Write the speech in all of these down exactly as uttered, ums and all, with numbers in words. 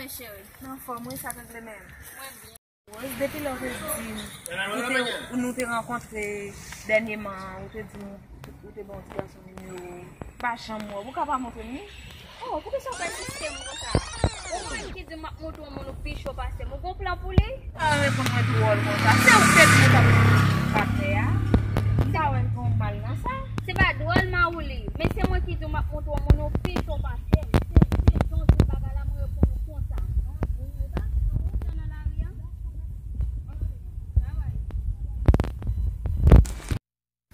Cheri. Nan fòm, wi, sa regle menm. Mwen byen. Rose, depi lè w te di m, ou te, nou te rankontre dènyèman, ou te di m, ou te ban yon ti gason nimewo w, m pa janm wè w, ou ka pa montre m li? Oh, poukisa w pèsiste m konsa? Ou konn ki di m ap montre w moun ou pi cho pase m, ou gon plan pou li? Pa reponn mwen dwòl konsa, se ou k te di m ou t ap atè a, m pa wè l gen yon mal nan sa. Se pa dwòl Mawouli, men se mwen ki di w m ap montre w moun ou pi cho pase m. Se, se jan w di m bagay la, mwen reponn ou konsa. Ou, ou pa, ou nan lari a?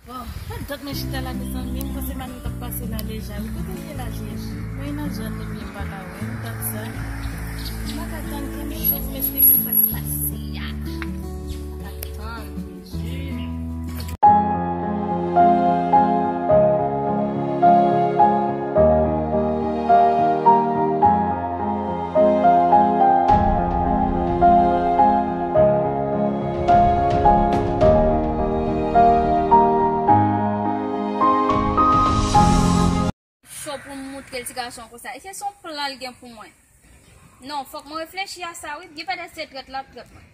Bon, pa dat mwen chita la, mezanmi, m panse Manou t ap pase la deja wi. Kote l ye la, Jezi? Mwen nan zòn li, men m pa ka wè l, m t ap sa. M pa ka tann ke m cho pou m esplike sa k pase a. M pa ka tann. Cho pou m moutre l ti gason konsa. Èske se yon plan l gen pou mwen? Non, fòk mwen reflechi a sa wi. Gen pètèt se trèt l ap trèt mwen.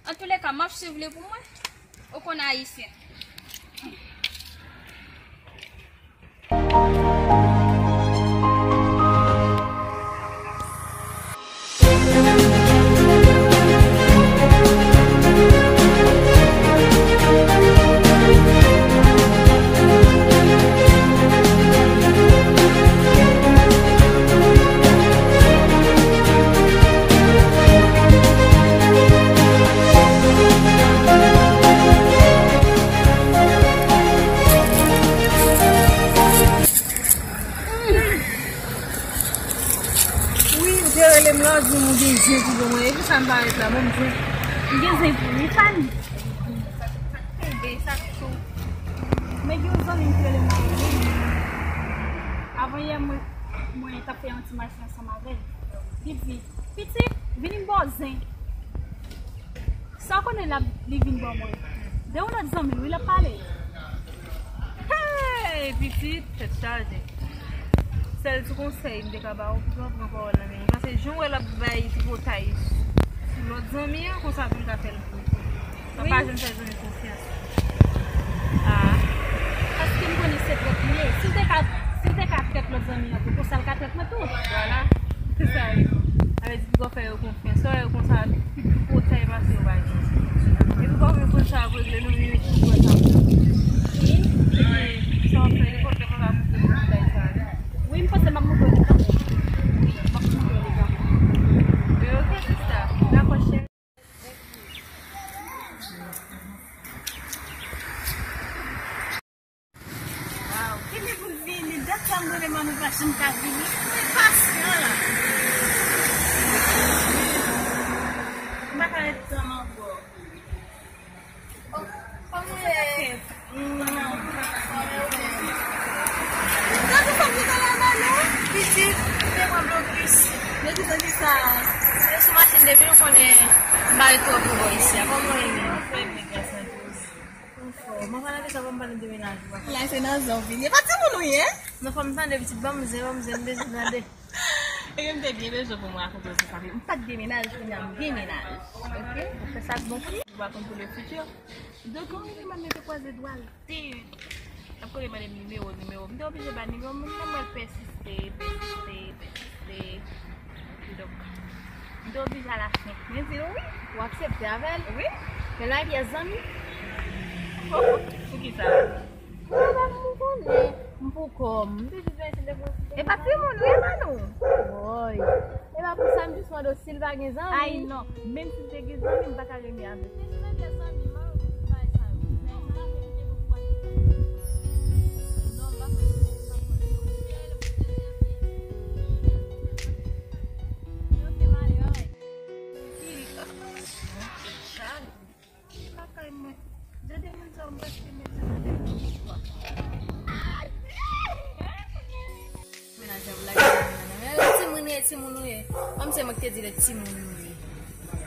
Antouleka, m ap swiv li pou mwen. Ou konn ayisyen. Wi, ou te rele m la, ou di m ou gen zen pou ban mwen. Epi sa m parèt la, ban m zen. M gen zen pou li, Fanny. Sa k tonbe, sa k cho. Men gen yon zanmi m ki rele m la, avan yè, mwen, mwen t ap fè yon ti mache ansanm avè l. Li di, "Pitit, vini m ba w zen." Sa w konnen l ap, li vin ban mwen. De yon lòt zanmi l, wi, l ap pale. Hey, pitit, tèt chaje. Sèl ti konsèy m te ka ba w, pou w pran pawòl nan men li. Paske jan w wè l ap bay tripotay sou lòt zanmi an, konsa tou l ka fè l pou ou. Sa pa janm fè zanmi konfyans. Ah. Paske m konnen se trèt li ye. Si l te ka, si l te ka trèt lòt zanmi an tou, konsa l ka trèt mwen tou. Vwala. Se sa wi. Sa vle di piga w fè yo konfyans. Lè yo konsa, pi pwotèj pase yo pa gen. Epi w pa konn sa ap regle non, men yo toujou wè sa ap fè. Wi. Epi sa w ap fè, nenpòt lè w pa ka montre yo bagay sa yo. Wi, m panse m ap montre li kanmenm. Wi, m ap montre li kanmenm. Men oke, sista. Dakò, cheri. Waw, kenbe pou l vini. Dat sa m rele Manou pa janm ka vini. Mwen pasyan la. M pa ka ret tann ankò. Oh, kòman w ye? Gade fanm ki gentan la, Manou. Pitit, te pran blokis. Blokis nan ki sa? Se sou machin depi nou konnen m pa ret twò pou bò isi a. Kòman w ye menm? Trè byen, gras a Dye. Anfòm. Anvan n ale sa, ban m pale de mennaj ou a. La, se nan zòn w vini. E pa timoun ou ye? Non, fò m tande, pitit, ban m zen, ban m zen, m bezwen tande. E m te byen bezwen pou m rakonte w sa, sa vle. M pa t gen mennaj, kounye a m gen mennaj. Oke? Ou fè sa k bon pou li. Ou pa konn pou le fiti. Donk, yon moun mande te kwaze dwa l. Te, l ap konnen mande m nimewo, nimewo. M te oblije ba l nimewo, men m wè l pèsiste, pèsiste, pèsiste. Kidonk, m te oblije al achte yon. Mwen di l wi. Ou aksepte avè l? Wi. Men l pa gen pyès zanmi. Poukisa? Mwen pa m konnen. M pou kò m. M te jis vin isit depi yon ti tan. E pa timoun wi, Manou. Woy. E pa pou sa m jis mande w si l pa gen zanmi. Ay non, menm si l te gen zanmi, m pa ta renmen avè l. Men si l gen zanmi, m ap bay sa yo. Men m pa vle kite pou pran. Non, m pa vle kite pou pran. Yo te male, bye bye. Lakay mwen. Gade moun sa yo, m prèske met sa nan tèt mwen. Mennaj la pou lage zanmi nan men l. Timoun ou ye, timoun ou ye. Kòm se mwen ki te di l e timoun li ye.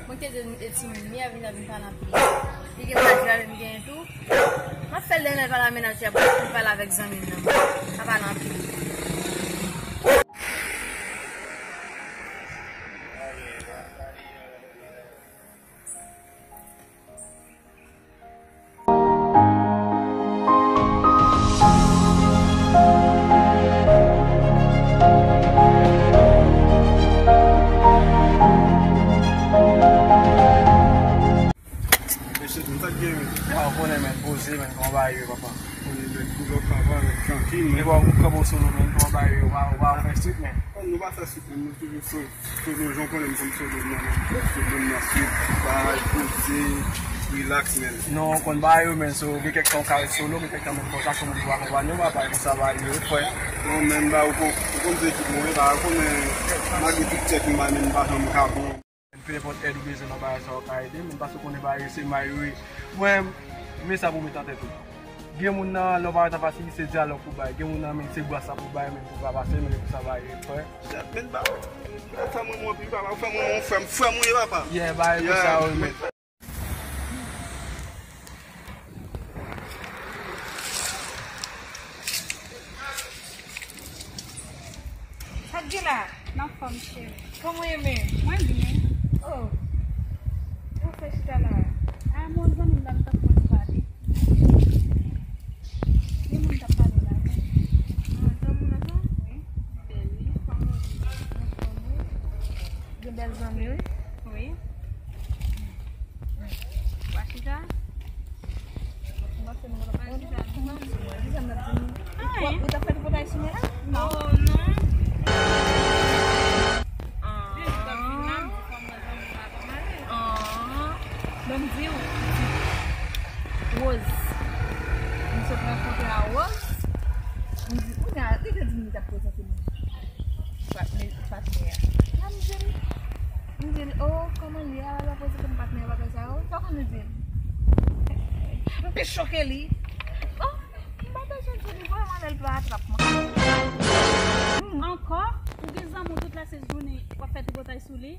Mwen ki te di l e timoun li ye, a vin, a vin pale anpil. Li gen mennaj la, men m genyen tou. M ap fè l demen pale a mennaj la pou li pale avèk zanmi l nan. Pa pale anpil. Men bon, ou kanpe w solo, men ou pa bay, ou pa, ou pa fè street, men. Nou pa fè street, men nou toujou solo. Solo, jan w konnen m konn solo m nan, men solo m nan street, bay, poze, relax, men. Non, w konn bagay yo, men so, gen kèk tan w ka ret solo, gen kèk tan menm konsa, konn ou akonpanye w, pa bay konsa, bay yo, frè. Non, men ba, ou konn, ou konn se ekip mwen, ba, ou konnen, malgre tout tchèk m bay, men m pa janm ka bon. Pe enpòt èd ou bezwen nan bagay sa, ou ka ede m, men paske w konnen bagay yo se may yo ye. Mwen, men sa pou w met nan tèt ou. Gen moun nan, lè w pa ret anfas li, se dyalòg pou w bay. Gen moun nan, men se bras la pou w bay, men pou w ka pase, men konsa bagay yo, frè. Chat, men ba, ou fè mwen mwen pi, papa, ou fè mwen mwen frè m, frè m ou ye, papa. Yeah, bagay konsa, wi, men. Sa k gen la? M anfòm, cheri. Kòman w ye, men? Mwen byen. Oh. Sa w fè chita la? A, mwen zanmi m la, m t ap konn pale. Gen moun k ap pale la, men. Ah, zanmi m nan sa? Wi. Bèl, wi. Kòman w ye? Anfòm, wi. Gen bèl zanmi, wi. Wi. W a chita? Ou t ap fè tripotay sou mwen la? Non. Oh, non. Ah. Ah. Ban m di w, Rose. M sot rankontre a Rose. M di, kounye a, li te di m li t ap prezante m patnè, patnè a. La m di l, m di l, oh, kòman l ye a? L ap prezante m patnè a, bagay sa yo. Sa w konn li di m? M te choke li. Oh, m pa bezwen di li vrèman lè l pa atrap mwen. Ankò, ou gen zanmi w tout la se jounen w ap fè tripotay sou li.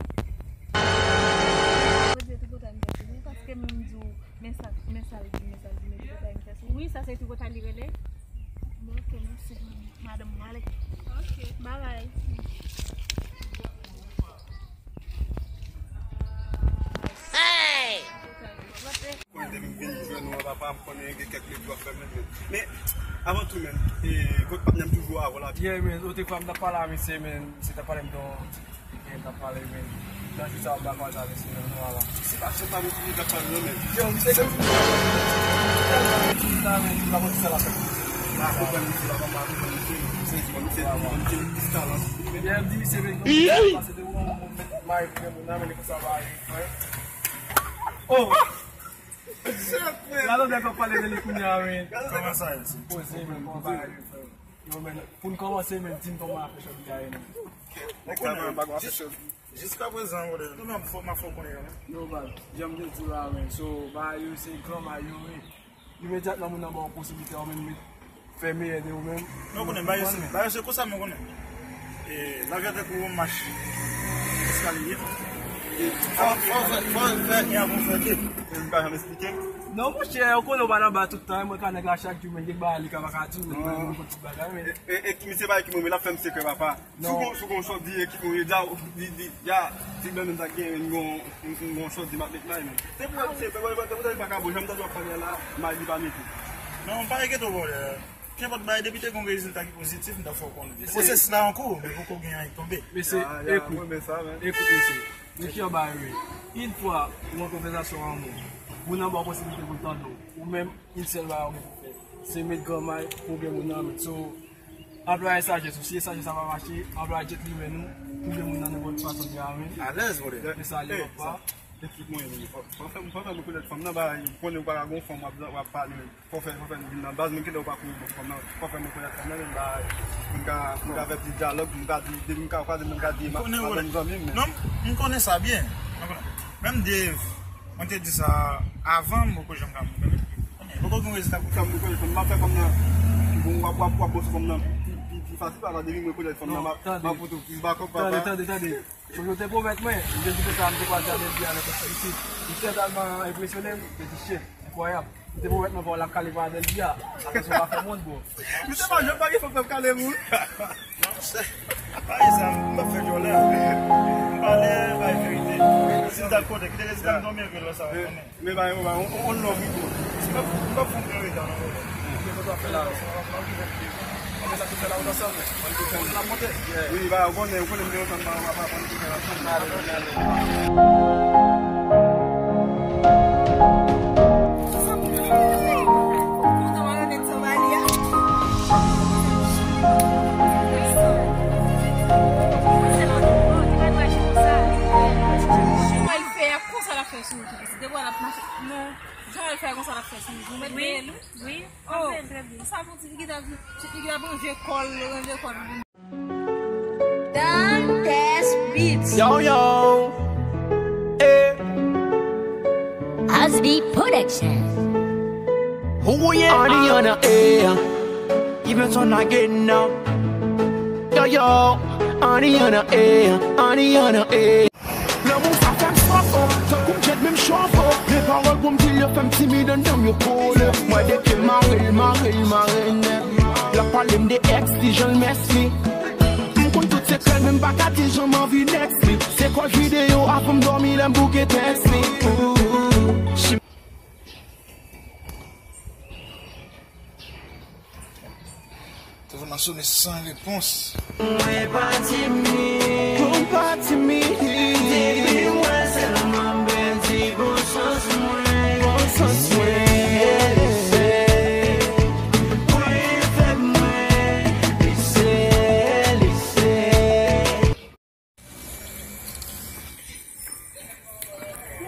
Ou di tripotay m fè sou li, paske menm di w, men sa, men sa l di, men sa l di, men tripotay m fè sou li. Wi, sa se tripotay li rele. Bon, ok, mèsi, madanm, mwen ale. Ok, bye bye. Hey! Konnen depi m vin jwenn ou an, papa, m konnen gen kèk nèg yo ap fè men, men, men, avan tou, men, e, kot patnè m toujou avè w la. Yeah, men, ote fwa m t ap pale a misye, men, misye t ap pale m de yon tipi, men, m t ap pale, men, nan jou sa, m pa konn sa, mesye, men, nou ala. Se pa, se pa moun ki t ap pale, non, men. Yo, misye gen ti tèlman sa, men, m pa konn kisa l ap fè. M pa konprann misye, papa, m pa konprann misye. Se yon ti, yon ti, yon ti talan. Yeah, m di misye, men, pase de yon moun, mwen met may pou moun nan, men li konsa, ba, frè. Oh! Gade lè k ap pale de li kounye a, men. Kòman sa ye? Poze, men, bon bagay, frè. Yo, men, pou n kòmanse, men, di m kòman afè chòdi a ye, men. Nèg sa, men, pa gon afè chòdi. Jiskaprezan, brother, nou menm, fò, m ap fè w konnen yo, men. Yo, baz, jan m te di w la, men, so, bagay yo, se gran may yo, wi. Imedyatman, moun nan ba w posiblite, ou menm, met fè meyè de ou menm. Non, konnen, bagay yo se, bagay yo se konsa, men konnen. E, lavi a tankou yon mach eskalye. E, fò, fò, fò, fò fè, e avan fè de. E m pa janm esplike. Non, monchè, ou konnen ou pa nan ba tout tan, mwen ka nèg la chak jou, men gen bagay li ka pa ka di w, men mwen konn tout bagay, men. E, e, e, misye pa ki moun, men l ap fè m sekrè, papa. Si w gon, si w gon chòdi, e ki moun, e dja, di, di, dja, ti blan menm sa gen, men gon, gon chòdi m ap met may, men. Se pou, se pou, se pou, se pou, se pou, janm tande w ap pale la, may li pa mete. Non, pa enkyete w, brother. Kenpòt bagay, depi te gen yon rezilta ki pozitif, m t ap fè w konnen. Pwosesis la an kou, men poko gen anyen k tonbe. Mesye, ekout, ekout, mesye. Mesye, yon bagay, wi. Yon fwa ou an konvèsasyon an moun, moun nan ba w posiblite pou l tande w. Ou menm, yon sèl bagay ou gen pou fè, se met gran may pou gen moun nan met. So, anplwaye sajès ou. Si sajès la pa mache, anplwaye djètlimen ou pou gen moun nan nenpòt fason li a, men. Alèz, brother. Se sa li, papa. Ekip mwen, fò, fò fè, fò fè m rekonèt fanm nan, ba, ou konnen ou pa ka gon fanm w ap, w ap pale, men. Fò fè, fò fè n vin nan baz, men kilè ou pa kouri bò fanm nan, fò fè m rekonèt fanm nan, men, ba, pou n ka, pou n ka fè plis dyalòg, pou n ka di, depi m ka kwaze m, m ka di, ma, madanm zanmi m, men. Non, m konnen sa byen. M konnen. Menm Dave, mwen te di sa avan, m poko janm ka montre, men. Poko gen rezilta pou fè m rekonèt fanm, m ap fè fanm nan, bon, w ap, w ap, w ap bòse fanm nan pi, pi, pi fasil, papa, depi m rekonèt fanm nan, m ap, m ap pote w plis bakòp, papa. Tande, tande, tande. Yo te pwomèt mwen, m te di konsa, m te kwaze avèk li a nan konsa isit. Li tèlman enpresyone m, m te di, shit, enkwayab. Li te pwomèt mwen pa w l ap kale pa avèk li a. Sa fè se w pa fè moun, bro. Misye pa janm pa gen fanm k ap kale moun. Non, se pa sa, m p ap fè djòlè. M pale bay verite. Si m t al kote, kite rezilta m dòmi anpil lè sa, w ap konnen. Men ba yo, ba yo, on, on love wi, bro. M p ap, m p ap fè yon reta non, bro. Ki kote w ap fè la, bro? Mwen sa ki fè la, ou nan sèl, men. Mwen ki fè la monte. Wi, ba, ou konnen, ou konnen m gen yon tan, ba, ba, ba, mwen ki fè la monte. Mwen ale, mwen ale. Kontan mwen renmen travay li a. Sou tou pitit. Depi w ap mache, non, jan l fè konsa l ap fè sou ou. Ou mèt veye l, wi. Wi, oh, ap fè trè byen. Sa fè ti figi ta, ti figi ta ranje kò l, ranje kò l. Dantes Beats. Yo, yo. Eh. Asbi Production. Who you Honey on the air. Even son again now. Yo, yo. Honey on the air. Honey on the air. Lanmou sa fè m sòt, oh. Tankou m djed men m chòf, oh. Men pawòl pou m di l yo fè m timid anndan m yo kole. Mwen depi m mare l, mare l, mare l nèt. L ap pale m de èks li, jan l mès li. M konn tout sekrè l, men m pa ka di jan m anvi nèks li. Se kòl videyo avan m dòmi lè m bouke tèks li. Ooh, she Telefòn nan sone san repons. Mwen pa timid. Mwen pa timid. Depi m wè sèlman m pèdi bon sans mwen. Bon sans mwen. Lise, lise. Mwen fè mwen lise, lise.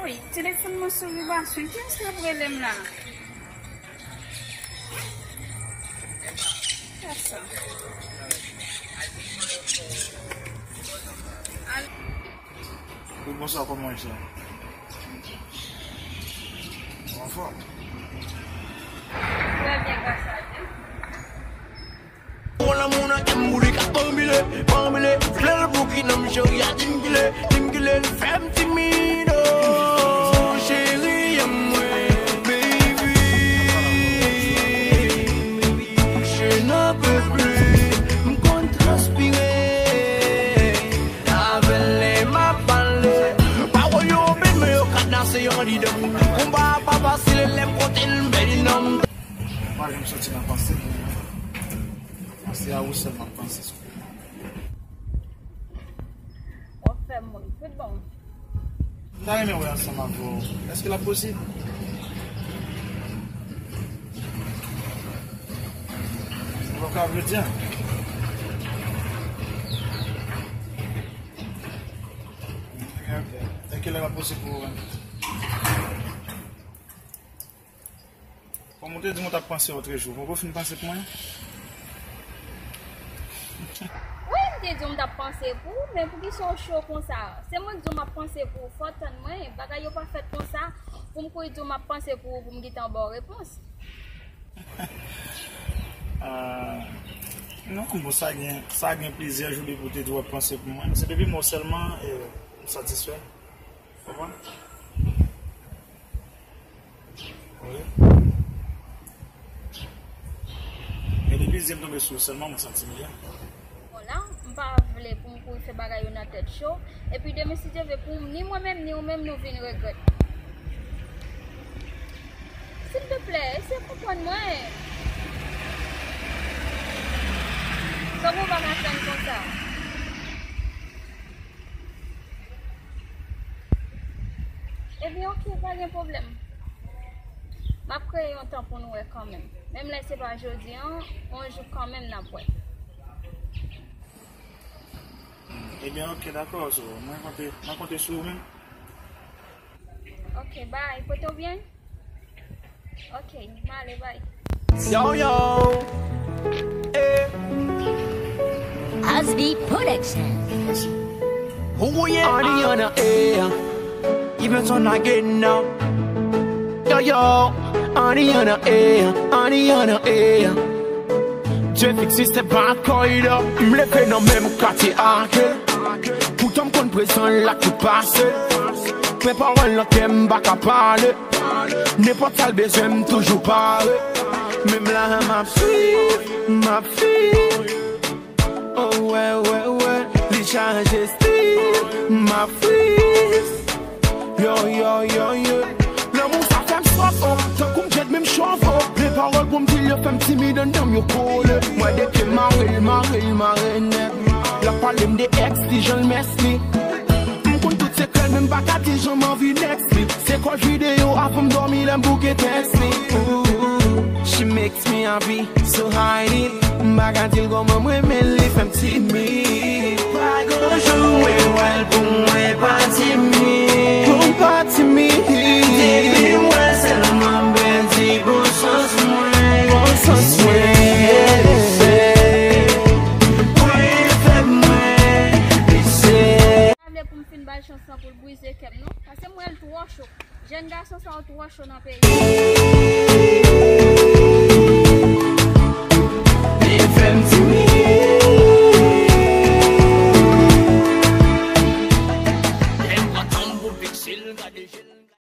Woy, telefòn mwen sou vibration. Kiyès k ap rele m la? Kiyès sa? Al- Wi, bonswa, kòman w ye? Anfòm? Trè byen, gras a Dye. Bon, lanmou nan kè m boule, k ap banbile, banbile. Flè l bouki nan m cheri a, di m kile, di m kile, l fè m timid, oh, cheri a mwen, baby. Je n'en peux plus, m konn transpire. Avè l lè m ap pale. Pawòl yo bèl, men yo kadnase anndan m. Konba a pa fasil, lè m kote l, m pèdi nanm. Mwen, jan m soti nan panse, mwen, se a ou sèl m ap panse sou. W ap fè m ri tout bon. M ta renmen wè ansanm avè w. Èske l ap posib? Ou pa ka vle di an? Ok, ok. E kilè l ap posib pou ou menm? Kòm ou te di m ou t ap panse otrejou, ou poko fin panse pou mwen? Wi, m te di w m t ap panse pou ou, men poukisa w cho konsa? Se mwen k di w m ap panse pou ou, fò w tann mwen, bagay yo pa fèt konsa pou m kouri di w m ap panse pou ou pou m gentan ba w repons. Ah, non, bon, sa gen, sa gen plizyè jou depi w te di w ap panse pou mwen. Se depi m wè w sèlman, e, m satisfè. Konprann? Wi. Men depi zye m tonbe sou ou sèlman, mwen santi m byen. Bon, la, m pa vle pou m kouri fè bagay yo nan tèt cho. Epi demen, si Dye vle, pou ni mwen menm, ni ou menm, nou vin regrèt. Silvouplè, eseye konprann mwen. Sa pou w pa ka fè m konsa? Ebyen, oke, pa gen pwoblèm. M ap kreye yon tan pou nou wè kanmenm. Menm lè se pa jodi an, yon jou kanmenm n ap wè. Ebyen, oke, dakò, so, mwen konte, mwen konte sou ou menm. Oke, bay, pote w byen? Ok, m ale, bay. Yo, yo. Eh. Asbi Production. Who you Honey on the air. Even son again now. Yo, yo. Honey on the air. Honey on the air. Jeffix, Mister Bad Coil. M leve nan menm katye ak li. Poutan m konn prezan l ak tout pase. Men pawòl nan kè m pa ka pale. Nenpòt sa l bezwen, m toujou pare. Menm la, m ap swiv, m ap viv. Oh, wè, wè, wè, li chanje stil, m ap friz. Yo, yo, yo, yo. Lanmou sa fè m sòt, oh, tankou m djed menm chòv, oh. Men pawòl pou m di l yo fè m timid anndan m yo kole. Mwen depi m mare l, mare l, mare nèt. L ap pale m de èks li, jan l mès li. M konn tout sekrè l, men m pa ka di jan m anvi nèks li. Se kòl videyo avan m dòmi lè m bouke tèks li. Ooh, she makes me happy, so hide it. M pa ka di l kòman m renmen l, li fè m timid. Pa gen jou mwen wè l pou mwen.